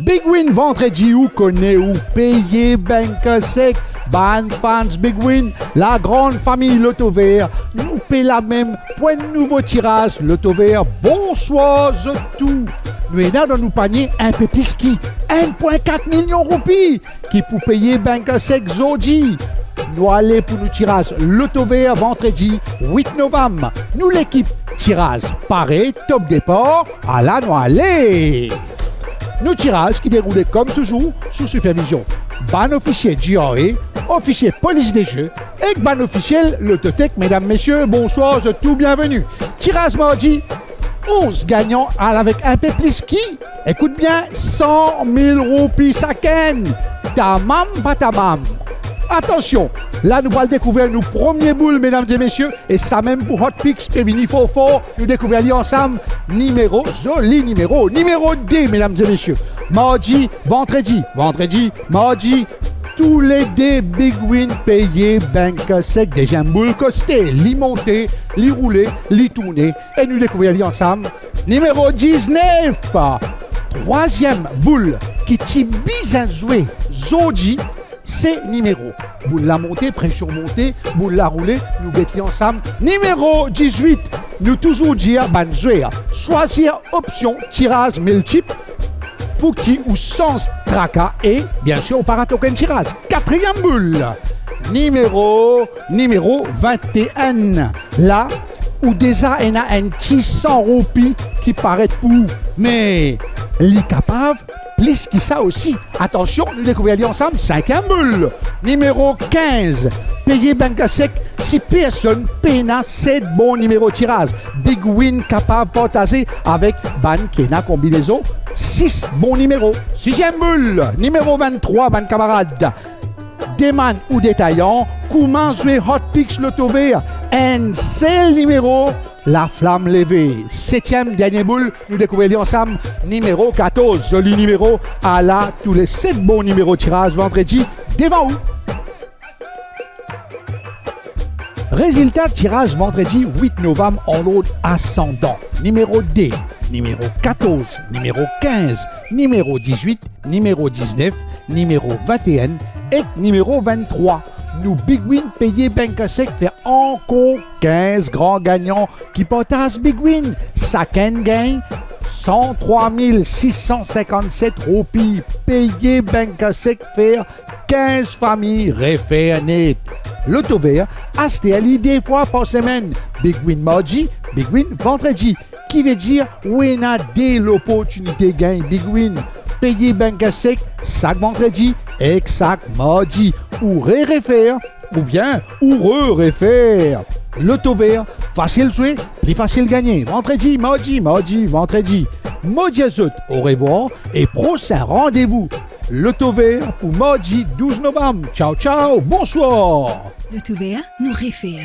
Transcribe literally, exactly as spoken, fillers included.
Big Win Vandredi, ou kone, ou peye bank sek. Bann fans Big Win, lagran fami Lotover, nou pe la mem pou enn nouvo tiraz Lotover. Bonswar zot tou. Nou ena dan nou panie inpe plis ki enn pwin kat milion roupi ki pou peye bank sek zordi. Nou ale pou nou tiraz Lotover Vandredi wit Novam. Nou lekip tiraz pare, top depar, ala nou ale! Nou tiraz ki deroule kom touzour sou sipervizion bann ofisie G R A, ofisie polis de ze ek bann ofisiel Lototek. Medam, mesie, bonswar, zot tou bienveni. Tiraz mardi, onz gagnan al avek inpe plis ki, ekout bien, san mil roupi sakenn. Tamam pa tamam. Atansion, la nou pral dekouver nou premie boul, medam e mesie, e samem pou Hot Picks pe vini for for, nou dekouver li ansam. Nimero, zoli nimero, nimero de, medam e mesie. Mardi, vandredi, vandredi, mardi, toule de Big Win peye bank sek. Deziem boul koste, li monte, li roule, li tourne, e nou dekouver li ansam. Nimero diznef. Trwaziem boul ki ti bizin zwe zordi, se nimero. Boul la monte, presion monte, boul la roule, nou get li ansam. Nimero dizwit. Nou touzour dir bann zwer swazir opsion tiraz miltip pou ki ou sans traka e, biensir, ou pa rat okenn tiraz. Katriem boul, nimero, nimero vinte-enn. La, ou deza ena enn ti san roupi ki paret pou ou, me li kapav plis ki sa osi. Atansion, nou dekouver li ansam. Sinkiem boul, nimero kinz. Peye bank sek si personn pena set bon nimero tiraz. Big Win kapav partaze avek bann ki ena konbinezon sis bon nimero. Siziem boul, nimero vinn-trwa, bann kamarad. Demann ou detayan kouma zwe Hot Picks Lotover, enn sel nimero, laflam leve. Setiem, dernie boul, nou dekouver li ansam, nimero katorz, zoli nimero. Ala toule set bon nimero tiraz vandredi devan ou. Rezilta tiraz vandredi wit Novam an lord asandan: nimero de, nimero katorz, nimero kinz, nimero dizwit, nimero diznef, nimero vinte-enn ek nimero vinn-trwa. Nou Big Win peye bank sek fer ankor kinz gran gagnan ki partaz Big Win. Sakenn gagn san trwa mil sis san sinkant-set roupi. Peye bank sek fer kinz fami refer net. Lotover, aster li de fwa par semenn, Big Win mardi, Big Win vandredi. Ki vedir ou ena de loportinite gagn Big Win. Peye bank sek sak vandredi ek sak mardi. Ou re-refer, oubien ou re-refer. Lotover, fasil zwe, pli fasil gagne. Vandredi, mardi, mardi, vandredi. Mo dir zot orevwar e prosin randevou Lotover pou mardi douz Novam. Tchao, tchao, bonswar. Lotover, nou refer.